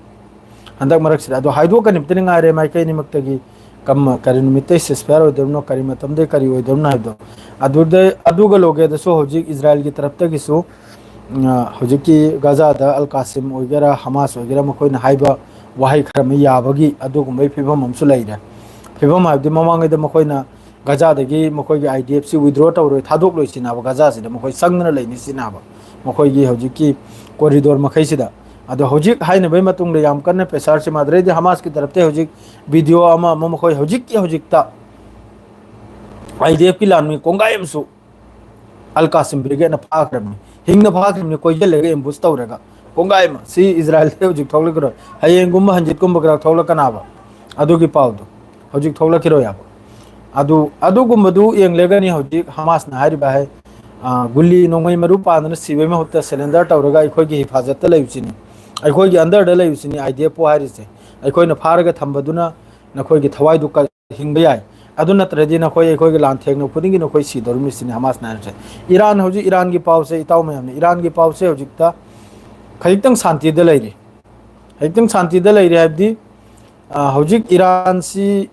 ꯍꯟꯗꯛ ꯃꯔꯛꯁꯤꯗ ꯑꯗꯣ ꯍꯥꯏꯗꯣꯛꯀꯅꯤꯝꯇꯅꯤ ꯉꯥꯏꯔꯦ ꯃꯥꯏꯀꯩ ꯑꯅꯤꯃꯛꯇꯒꯤ ꯀꯝ-, ꯀꯔꯤ ꯅꯨꯃꯤꯠꯇꯩ ꯁꯤꯁꯐꯥꯌꯔ ꯑꯣꯏꯗꯣꯔꯤꯕꯅꯣ, ꯀꯔꯤ ꯃꯇꯝꯗꯩ ꯀꯔꯤ ꯑꯣꯏꯗꯣꯔꯤꯕꯅꯣ ꯍꯥꯏꯕꯗꯣ꯫ ꯑꯗꯨꯗ, ꯑꯗꯨꯒ ꯂꯣꯒꯦꯗꯁꯨ ꯍꯧꯖꯤꯛ ꯏꯖꯔꯥꯌꯦꯜꯒꯤ ꯇꯔꯞꯇꯒꯤꯁꯨ, ꯎꯝ, ꯍꯧꯖꯤꯛꯀꯤ ꯒꯥꯖꯥꯗ ꯑꯜ ꯀꯥꯁꯤꯝ ꯑꯣꯏꯒꯦꯔꯥ, ꯍꯃꯥꯁ ꯑꯣꯏꯒꯦꯔꯥ, ꯃꯈꯣꯏꯅ ꯍꯥꯏꯕ ꯋꯥꯍꯩ ꯈꯔ ꯑꯃ ꯌꯥꯕꯒꯤ ꯑꯗꯨꯒꯨꯝꯕꯒꯤ ꯐꯤꯕꯝ ꯑꯃꯁꯨ ꯂꯩꯔꯦ꯫ ꯐꯤꯕꯝ ꯍꯥꯏꯕꯗꯤ ꯃꯃꯥꯡꯉꯩꯗ ꯃꯈꯣꯏꯅ ꯒꯥꯖꯥꯗꯒꯤ ꯃꯈꯣꯏꯒꯤ IDF ꯁꯤ withdraw ꯇꯧꯔꯣꯏ, ꯊꯥꯗꯣꯛꯂꯣꯏ ꯁꯤꯅꯦꯕ, ꯒꯥꯖꯥꯁꯤꯗ ꯃꯈꯣꯏ ꯆꯪꯗꯅ ꯂꯩꯅꯤ ꯁꯤꯅꯦꯕ꯫ ꯃꯈꯣꯏꯒꯤ ꯍꯧꯖꯤꯛꯀꯤ ꯀꯣꯔꯤꯗꯣꯔ ꯃꯈꯩꯁꯤꯗ꯫ ꯑꯗꯣ ꯍꯧꯖꯤꯛ ꯍꯥꯏꯅꯕꯒꯤ ꯃꯇꯨꯡꯗ ꯌꯥꯝ ꯀꯟꯅ ꯄ꯭ꯔꯦꯁꯔꯁꯦ ꯃꯥꯗ꯭ꯔꯩꯗꯤ ꯍꯃꯥꯁꯀꯤ ꯇꯔꯞꯇ ꯍꯧꯖꯤꯛ ꯚꯤꯗꯤꯑꯣ ꯑꯃ ꯑꯃ ꯃꯈꯣꯏ ꯍꯧꯖꯤꯛꯀꯤ ꯍꯧꯖꯤꯛꯇ ꯑꯥꯏ ꯗꯤ ꯑꯦꯐꯀꯤ ꯂꯥꯟꯃꯤ ꯀꯣꯡꯒꯥꯏ ꯑꯃꯁꯨ ꯑꯜ ꯀꯥꯁꯤꯝ ꯕ꯭ꯔꯤꯒꯦꯗꯅ ꯐꯥꯈ꯭ꯔꯕꯅꯤ, ꯍꯤꯡꯅ ꯐꯥꯈ꯭ꯔꯕꯅꯤ, ꯀꯣꯏꯁꯤꯜꯂꯒ ꯑꯦꯝꯕꯨꯁ ꯇꯧꯔꯒ ꯀꯣꯡꯒꯥꯏ ꯑꯃ꯫ ꯁꯤ ꯏꯖꯔꯥꯌꯦꯜꯗ ꯍꯧꯖꯤꯛ ꯊꯣꯛꯂꯛꯈꯤꯔꯣꯏ, ꯍꯌꯦꯡꯒꯨꯝꯕ ꯍꯟꯖꯤꯠꯀꯨꯝꯕ ꯈꯔ ꯊꯣꯛꯂꯛꯀꯅꯥꯕ꯫ ꯑꯗꯨꯒꯤ ꯄꯥꯎꯗꯣ ꯍꯧꯖꯤꯛ ꯊꯣꯛꯂꯛꯈꯤꯔꯣꯏ ꯍꯥꯏꯕ꯫ ꯑꯗꯨ ꯑꯗꯨꯒꯨꯝꯕꯗꯨ ꯌꯦꯡꯂꯒꯅꯤ ꯍꯧꯖꯤꯛ ꯍꯃꯥꯁꯅ ꯍꯥꯏꯔꯤꯕ ꯍꯥꯏ, ꯑ, ꯒꯨꯂꯤ ꯅꯣꯡꯃꯩ ꯃꯔꯨ ꯄꯥꯟꯗꯅ ꯁꯤꯕꯒꯤ ꯃꯍꯨꯠꯇ ꯁꯔꯦꯟꯗꯔ ꯇꯧꯔꯒ ꯑꯩꯈꯣꯏꯒꯤ ꯍꯤꯐꯥꯖꯠꯇ ꯂꯩꯕꯁꯤꯅꯤ, ꯑꯩꯈꯣꯏꯒꯤ ꯑꯟꯗꯔꯗ ꯂꯩꯕꯁꯤꯅꯤ ꯑꯥꯏ ꯗꯤ ꯑꯦꯐ ꯑꯣ ꯍꯥꯏꯔꯤꯁꯦ꯫ ꯑꯩꯈꯣꯏꯅ ꯐꯥꯔꯒ ꯊꯝꯕꯗꯨꯅ ꯅꯈꯣꯏꯒꯤ ꯊꯋꯥꯏꯗꯨ ꯀ-, ꯍꯤꯡꯕ ꯌꯥꯏ꯫ ꯑꯗꯨ ꯅꯠꯇ꯭ꯔꯗꯤ ꯅꯈꯣꯏ ꯑꯩꯈꯣꯏꯒꯤ ꯂꯥꯟ ꯊꯦꯡꯅꯕ ꯈꯨꯗꯤꯡꯒꯤ ꯅꯈꯣꯏ ꯁꯤꯗꯧꯔꯤꯕꯅꯤ ꯁꯤꯅꯤ ꯍꯃꯥꯁꯅ ꯍꯥꯏꯔꯤꯁꯦ꯫ ꯏꯔꯥꯟ ꯍꯧꯖꯤꯛ, ꯏꯔꯥꯟꯒꯤ ꯄꯥꯎꯁꯦ ꯏꯇꯥꯎ ꯃꯌꯥꯝꯅ, ꯏꯔꯥꯟꯒꯤ ꯄꯥꯎꯁꯦ ꯍꯧꯖꯤꯛꯇ ꯈꯖꯤꯛꯇꯪ ꯁꯥꯟꯇꯤꯗ ꯂꯩꯔꯤ꯫ ꯈꯖꯤꯛꯇꯪ ꯁꯥꯟꯇꯤꯗ ꯂꯩꯔꯤ ꯍꯥꯏꯕꯗꯤ, ꯑ, ꯍꯧꯖꯤꯛ ꯏꯔꯥꯟꯁꯤ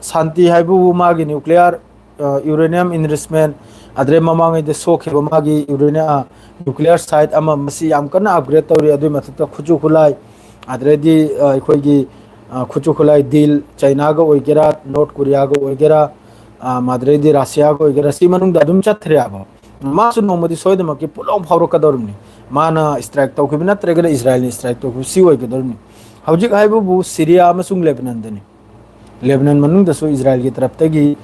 ꯁꯥꯟꯇꯤ ꯍꯥꯏꯕꯕꯨ ꯃꯥꯒꯤ ꯅ꯭ꯌꯨꯀ꯭ꯂꯤꯌꯥꯔ, ꯑ, ꯌꯨꯔꯦꯅꯤꯌꯝ ꯏꯟꯔꯤꯆꯃꯦꯟ, ꯑꯗꯩ ꯃꯃꯥꯡꯉꯩꯗ ꯁꯣꯛꯈꯤꯕ ꯃꯥꯒꯤ ꯌꯨꯔꯦꯅꯤꯌꯝ, ꯑ, ꯅ꯭ꯌꯨꯀ꯭ꯂꯤꯌꯥꯔ ꯁꯥꯏꯠ ꯑꯃ, ꯃꯁꯤ ꯌꯥꯝ ꯀꯟꯅ ꯑꯞꯒ꯭ꯔꯦꯗ ꯇꯧꯔꯤ꯫ ꯑꯗꯨꯒꯤ ꯃꯊꯛꯇ ꯈꯨꯠꯁꯨ ꯈꯨꯠꯂꯥꯏ, ꯑꯗꯩꯗꯤ, ꯑ, ꯑꯩꯈꯣꯏꯒꯤ, ꯑ, ꯈꯨꯠꯁꯨ ꯈꯨꯠꯂꯥꯏ ꯗꯤꯜ, ꯆꯩꯅꯥꯒ ꯑꯣꯏꯒꯦꯔꯥ, ꯅꯣꯔꯠ ꯀꯣꯔꯤꯌꯥꯒ ꯑꯣꯏꯒꯦꯔꯥ, ꯑ, ꯑꯗꯩꯗꯤ ꯔꯁꯤꯌꯥꯒ ꯑꯣꯏꯒꯦꯔꯥ, ꯁꯤ ꯃꯅꯨꯡꯗ ꯑꯗꯨꯝ ꯆꯠꯈ꯭ꯔꯦꯕ꯫ ꯃꯥꯁꯨ ꯅꯣꯡꯃꯗꯤ ꯁꯣꯏꯗꯅꯃꯛꯀꯤ ꯄꯨꯂꯥꯎ ꯐꯥꯎꯔꯛꯀꯗꯧꯔꯤꯕꯅꯤ꯫ ꯃꯥꯅ ꯁ꯭ꯇ꯭ꯔꯥꯏꯛ ꯇꯧꯈꯤꯕ ꯅꯠꯇ꯭ꯔꯒꯅ ꯏꯖꯔꯥꯌꯦꯜꯅ ꯁ꯭ꯇ꯭ꯔꯥꯏꯛ ꯇꯧꯈꯤꯕ, ꯁꯤ ꯑꯣꯏꯒꯗꯧꯔꯤꯕꯅꯤ꯫ ꯍꯧꯖꯤꯛ ꯍꯥꯏꯕꯕꯨ ꯁꯤꯔꯤꯌꯥ ꯑꯃꯁꯨꯡ ꯂꯦꯕꯅꯟꯗꯅꯤ꯫ ꯂꯦꯕꯅꯟ ꯃꯅꯨꯡꯗꯁꯨ ꯏꯖꯔꯥꯌꯦꯜꯒꯤ ꯇꯔꯞꯇꯒꯤ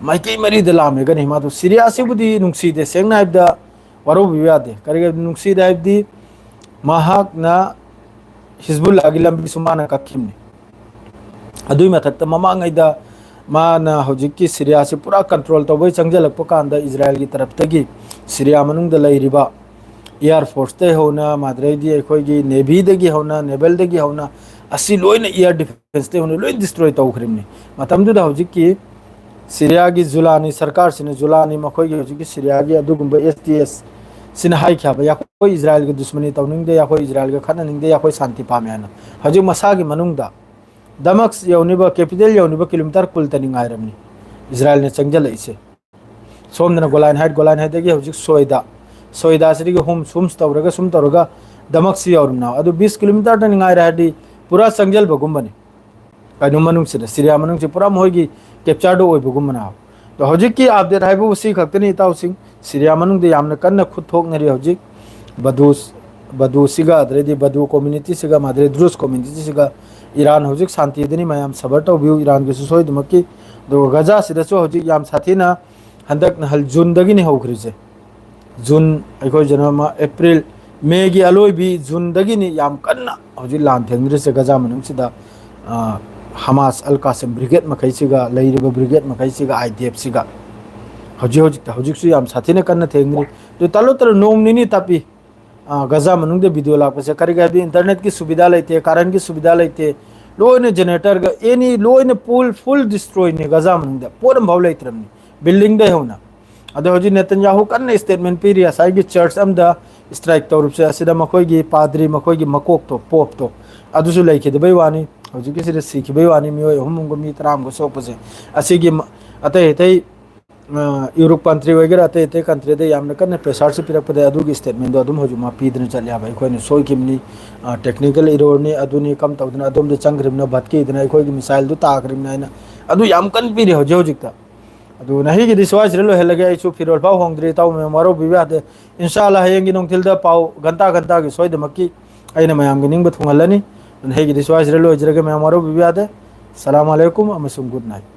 ꯃꯥꯏꯀꯩ ꯃꯔꯤꯗ ꯂꯥꯝꯃꯦꯒꯅꯤ꯫ ꯃꯥꯗꯨ ꯁꯤꯔꯤꯌꯥꯁꯤꯕꯨꯗꯤ ꯅꯨꯡꯁꯤꯗꯦ, ꯁꯦꯡꯅ ꯍꯥꯏꯕꯗ ꯋꯥꯔꯧꯕꯤꯕ ꯌꯥꯗꯦ꯫ ꯀꯔꯤꯒꯤ ꯅꯨꯡꯁꯤꯗꯦ ꯍꯥꯏꯕꯗꯤ ꯃꯍꯥꯛꯅ ꯍꯤꯖꯕꯨꯜꯂꯥꯒꯤ ꯂꯝꯕꯤꯁꯨ ꯃꯥꯅ ꯀꯛꯈꯤꯕꯅꯤ꯫ ꯑꯗꯨꯒꯤ ꯃꯊꯛꯇ ꯃꯃꯥꯡꯉꯩꯗ ꯃꯥꯅ ꯍꯧꯖꯤꯛꯀꯤ ꯁꯤꯔꯤꯌꯥꯁꯤ ꯄꯨꯔꯥ ꯀꯟꯇ꯭ꯔꯣꯜ ꯇꯧꯕꯩ ꯆꯪꯁꯤꯜꯂꯛꯄ ꯀꯥꯟꯗ ꯏꯖꯔꯥꯌꯦꯜꯒꯤ ꯇꯔꯞꯇꯒꯤ ꯁꯤꯔꯤꯌꯥ ꯃꯅꯨꯡꯗ ꯂꯩꯔꯤꯕ ꯏꯌꯥꯔ ꯐꯣꯔꯁꯇꯩ ꯍꯧꯅ, ꯃꯥꯗ꯭ꯔꯩꯗꯤ ꯑꯩꯈꯣꯏꯒꯤ ꯅꯦꯚꯤꯗꯒꯤ ꯍꯧꯅ, ꯅꯦꯚꯦꯜꯗꯒꯤ ꯍꯧꯅ, ꯑꯁꯤ ꯂꯣꯏꯅ ꯏꯌꯥꯔ ꯗꯤꯐꯦꯟꯁꯇꯩ ꯍꯧꯅ ꯂꯣꯏ ꯗꯤꯁꯇ꯭ꯔꯣꯏ ꯇꯧꯈ꯭ꯔꯤꯕꯅꯤ꯫ ꯃꯇꯝꯗꯨꯗ ꯍꯧꯖꯤꯛꯀꯤ ꯁꯤꯔꯤꯌꯥꯒꯤ ꯖꯨꯂꯥꯅꯤ ꯁꯔꯀꯥꯔꯁꯤꯅ, ꯖꯨꯂꯥꯅꯤ ꯃꯈꯣꯏꯒꯤ ꯍꯧꯖꯤꯛꯀꯤ ꯁꯤꯔꯤꯌꯥꯒꯤ ꯑꯗꯨꯒꯨꯝꯕ ꯑꯦꯁ ꯗꯤ ꯑꯦꯁ ꯁꯤꯅ ꯍꯥꯏꯈꯤ ꯍꯥꯏꯕ, ꯑꯩꯈꯣꯏ ꯏꯖꯔꯥꯌꯦꯜꯒ ꯗꯨꯁꯃꯅꯤ ꯇꯧꯅꯤꯡꯗꯦ, ꯑꯩꯈꯣꯏ ꯏꯖꯔꯥꯌꯦꯜꯒ ꯈꯠꯅꯅꯤꯡꯗꯦ, ꯑꯩꯈꯣꯏ ꯁꯥꯟꯇꯤ ꯄꯥꯝꯃꯦ ꯍꯥꯏꯅ꯫ ꯍꯧꯖꯤꯛ ꯃꯁꯥꯒꯤ ꯃꯅꯨꯡꯗ ꯗꯃꯛꯁ ꯌꯧꯅꯤꯕ, ꯀꯦꯄꯤꯇꯦꯜ ꯌꯧꯅꯤꯕ ꯀꯤꯂꯣꯃꯤꯇꯔ ꯀꯨꯟꯇꯅꯤ ꯉꯥꯏꯔꯕꯅꯤ ꯏꯖꯔꯥꯌꯦꯜꯅ ꯆꯪꯁꯤꯜꯂꯛꯏꯁꯦ꯫ ꯁꯣꯝꯗꯅ ꯒꯣꯂꯥꯏꯟ ꯍꯥꯏꯠ, ꯒꯣꯂꯥꯏꯟ ꯍꯥꯏꯠꯇꯒꯤ ꯍꯧꯖꯤꯛ ꯁꯣꯏꯗ, ꯁꯣꯏꯗꯥꯁꯤꯗꯒꯤ ꯍꯨꯝ ꯁꯨꯝ ꯇꯧꯔꯒ, ꯁꯨꯝ ꯇꯧꯔꯒ ꯗꯃꯛꯁꯤ ꯌꯧꯔꯝꯅ꯫ ꯑꯗꯨ ꯕꯤꯁ ꯀꯤꯂꯣꯃꯤꯇꯔꯗꯅꯤ ꯉꯥꯏꯔꯦ ꯍꯥꯏꯔꯗꯤ ꯄꯨꯔꯥ ꯆꯪꯁꯤꯜꯕꯒꯨꯝꯕꯅꯤ꯫ ꯀꯩꯅꯣ ꯃꯅꯨꯡꯁꯤꯗ, ꯁꯤꯔꯤꯌꯥ ꯃꯅꯨꯡꯁꯤ ꯄꯨꯔꯥ ꯃꯈꯣꯏꯒꯤ ꯀꯦꯞꯆꯔꯗ ꯑꯣꯏꯕꯒꯨꯝꯕꯅ꯫ ꯑꯗꯣ ꯍꯧꯖꯤꯛꯀꯤ ꯑꯞꯗꯦꯠ ꯍꯥꯏꯕꯕꯨ ꯁꯤ ꯈꯛꯇꯅꯤ ꯏꯇꯥꯎꯁꯤꯡ꯫ ꯁꯤꯔꯤꯌꯥ ꯃꯅꯨꯡꯗ ꯌꯥꯝꯅ ꯀꯟꯅ ꯈꯨꯠ ꯊꯣꯛꯅꯔꯤ ꯍꯧꯖꯤꯛ꯫ ꯕꯗꯨꯁ, ꯕꯗꯨꯁꯤꯒ, ꯑꯗꯩꯗꯤ ꯕꯗꯨ ꯀꯝꯃ꯭ꯌꯨꯅꯤꯇꯤꯁꯤꯒ, ꯃꯥꯗꯔꯦ ꯗ꯭ꯔꯨꯁ ꯀꯝꯃ꯭ꯌꯨꯅꯤꯇꯤꯁꯤꯒ ꯏꯔꯥꯟ ꯍꯧꯖꯤꯛ ꯁꯥꯟꯇꯤꯗꯅꯤ꯫ ꯃꯌꯥꯝ ꯁꯕꯔ ꯇꯧꯕꯤꯌꯨ, ꯏꯔꯥꯟꯒꯤꯁꯨ ꯁꯣꯏꯗꯃꯛꯀꯤ꯫ ꯑꯗꯨꯒ ꯒꯖꯥꯁꯤꯗꯁꯨ ꯍꯧꯖꯤꯛ ꯌꯥꯝ ꯁꯥꯊꯤꯅ ꯍꯟꯗꯛ ꯅꯍꯥꯟ ꯖꯨꯟꯗꯒꯤꯅꯤ ꯍꯧꯈ꯭ꯔꯤꯁꯦ꯫ ꯖꯨꯟ, ꯑꯩꯈꯣꯏ ꯖꯅꯋꯥꯔꯤ, ꯑꯦꯄ꯭ꯔꯤꯜ, ꯃꯦꯒꯤ ꯑꯂꯣꯏꯕꯤ ꯖꯨꯟꯗꯒꯤꯅꯤ ꯌꯥꯝ ꯀꯟꯅ ꯍꯧꯖꯤꯛ ꯂꯥꯟ ꯊꯦꯡꯅꯔꯤꯁꯦ ꯒꯖꯥ ꯃꯅꯨꯡꯁꯤꯗ꯫ ꯑ, ꯍꯃꯥꯁ ꯑꯜ ꯀꯥꯁꯤꯝ ꯕ꯭ꯔꯤꯒꯦꯗ ꯃꯈꯩꯁꯤꯒ, ꯂꯩꯔꯤꯕ ꯕ꯭ꯔꯤꯒꯦꯗ ꯃꯈꯩꯁꯤꯒ, ꯑꯥꯏ ꯗꯤ ꯑꯦꯐꯁꯤꯒ ꯍꯧꯖꯤꯛ, ꯍꯧꯖꯤꯛꯇ, ꯍꯧꯖꯤꯛꯁꯨ ꯌꯥꯝ ꯁꯥꯊꯤꯅ ꯀꯟꯅ ꯊꯦꯡꯅꯔꯤ꯫ ꯑꯗꯨ ꯇꯥꯂꯨ ꯇꯥꯂꯨ ꯅꯣꯡ ꯅꯤꯅꯤ ꯇꯞꯄꯤ꯫ ꯑ, ꯒꯖꯥ ꯃꯅꯨꯡꯗ ꯚꯤꯗꯤꯑꯣ ꯂꯥꯛꯄꯁꯦ ꯀꯔꯤꯒꯤ ꯍꯥꯏꯕꯗꯤ ꯏꯟꯇꯔꯅꯦꯠꯀꯤ ꯁꯨꯕꯤꯙꯥ ꯂꯩꯇꯦ, ꯀꯔꯦꯟꯒꯤ ꯁꯨꯕꯤꯙꯥ ꯂꯩꯇꯦ, ꯂꯣꯏꯅ ꯖꯦꯅꯦꯔꯦꯇꯔꯒ ꯑꯦꯅꯤ ꯂꯣꯏꯅ ꯄꯨꯜ, ꯐꯨꯜ ꯗꯤꯁꯇ꯭ꯔꯣꯏꯅꯤ ꯒꯖꯥ ꯃꯅꯨꯡꯗ꯫ ꯄꯣꯠ ꯑꯃꯐꯥꯎ ꯂꯩꯇ꯭ꯔꯕꯅꯤ꯫ ꯕꯤꯜꯗꯤꯡꯗꯩ ꯍꯧꯅ꯫ ꯑꯗꯣ ꯍꯧꯖꯤꯛ ꯅꯦꯇꯟꯌꯥꯍꯨ ꯀꯟꯅ ꯁ꯭ꯇꯦꯠꯃꯦꯟ ꯄꯤꯔꯤ, ꯉꯁꯥꯏꯒꯤ ꯆꯔꯆ ꯑꯃꯗ ꯁ꯭ꯇ꯭ꯔꯥꯏꯛ ꯇꯧꯔꯨꯕꯁꯦ ꯑꯁꯤꯗ ꯃꯈꯣꯏꯒꯤ ꯄꯥꯗ꯭ꯔꯤ, ꯃꯈꯣꯏꯒꯤ ꯃꯀꯣꯛꯇꯣ, ꯄꯣꯞꯇꯣ, ꯑꯗꯨꯁꯨ ꯂꯩꯈꯤꯗꯕꯩ ꯋꯥꯅꯤ, ꯍꯧꯖꯤꯛꯀꯤꯁꯤꯗ ꯁꯤꯈꯤꯕꯩ ꯋꯥꯅꯤ, ꯃꯤꯑꯣꯏ ꯑꯍꯨꯝ ꯑꯃꯒ ꯃꯤ ꯇꯔꯥ ꯑꯃꯒ ꯁꯣꯛꯄꯁꯦ꯫ ꯑꯁꯤꯒꯤ ꯃ-, ꯑꯇꯩ ꯑꯇꯩ, ꯑ, ꯌꯨꯔꯣꯞ ꯀꯟꯇ꯭ꯔꯤ ꯑꯣꯏꯒꯦꯔꯥ, ꯑꯇꯩ ꯑꯇꯩ ꯀꯟꯇ꯭ꯔꯤꯗ ꯌꯥꯝꯅ ꯀꯟꯅ ꯄ꯭ꯔꯦꯁꯔꯁꯨ ꯄꯤꯔꯛꯄꯗ ꯑꯗꯨꯒꯤ ꯁ꯭ꯇꯦꯠꯃꯦꯟꯗꯣ ꯑꯗꯨꯝ ꯍꯧꯖꯤꯛ ꯃꯥ ꯄꯤꯗꯅ ꯆꯠꯂꯦ ꯍꯥꯏꯕ꯫ ꯑꯩꯈꯣꯏꯅ ꯁꯣꯏꯈꯤꯕꯅꯤ, ꯑ, ꯇꯦꯛꯅꯤꯀꯦꯜ ꯏꯔꯣꯔꯅꯤ, ꯑꯗꯨꯅꯤ, ꯀꯝ ꯇꯧꯗꯅ ꯑꯗꯣꯝꯗ ꯆꯪꯈ꯭ꯔꯤꯕꯅꯣ, ꯚꯠꯀꯤꯗꯅ ꯑꯩꯈꯣꯏꯒꯤ ꯃꯤꯁꯥꯏꯜꯗꯨ ꯇꯥꯈ꯭ꯔꯤꯕꯅꯤ ꯍꯥꯏꯅ ꯑꯗꯨ ꯌꯥꯝ ꯀꯟꯅ ꯄꯤꯔꯤ ꯍꯧꯖꯤꯛ ꯍꯧꯖꯤꯛꯇ꯫ ꯑꯗꯨ ꯅꯍꯤꯒꯤꯗꯤ ꯁ꯭ꯋꯥꯏꯁꯤꯗ ꯂꯣꯏꯍꯜꯂꯒꯦ, ꯑꯩꯁꯨ ꯐꯤꯔꯣꯜ ꯐꯥꯎ ꯍꯣꯡꯗ꯭ꯔꯤ, ꯏꯇꯥꯎ ꯃꯌꯥꯝ ꯋꯥꯔꯧꯕꯤꯕ ꯌꯥꯗꯦ꯫ ꯏꯟꯁꯥ ꯑꯜꯂꯥ ꯍꯌꯦꯡꯒꯤ ꯅꯨꯡꯊꯤꯜꯗ ꯄꯥꯎ ꯘꯟꯇꯥ ꯘꯟꯇꯥꯒꯤ ꯁꯣꯏꯗꯃꯛꯀꯤ ꯑꯩꯅ ꯃꯌꯥꯝꯒꯤ ꯅꯤꯡꯕ ꯊꯨꯡꯍꯜꯂꯅꯤ꯫ ꯅꯍꯤꯒꯤꯗꯤ ꯁ꯭ꯋꯥꯏꯁꯤꯗ ꯂꯣꯏꯖꯔꯒꯦ, ꯃꯌꯥꯝ ꯋꯥꯔꯧꯕꯤꯕ ꯌꯥꯗꯦ꯫ ꯁꯂꯥꯝ ꯑꯂꯩꯀꯨꯝ ꯑꯃꯁꯨꯡ ꯒꯨꯗ ꯅꯥꯏꯠ꯫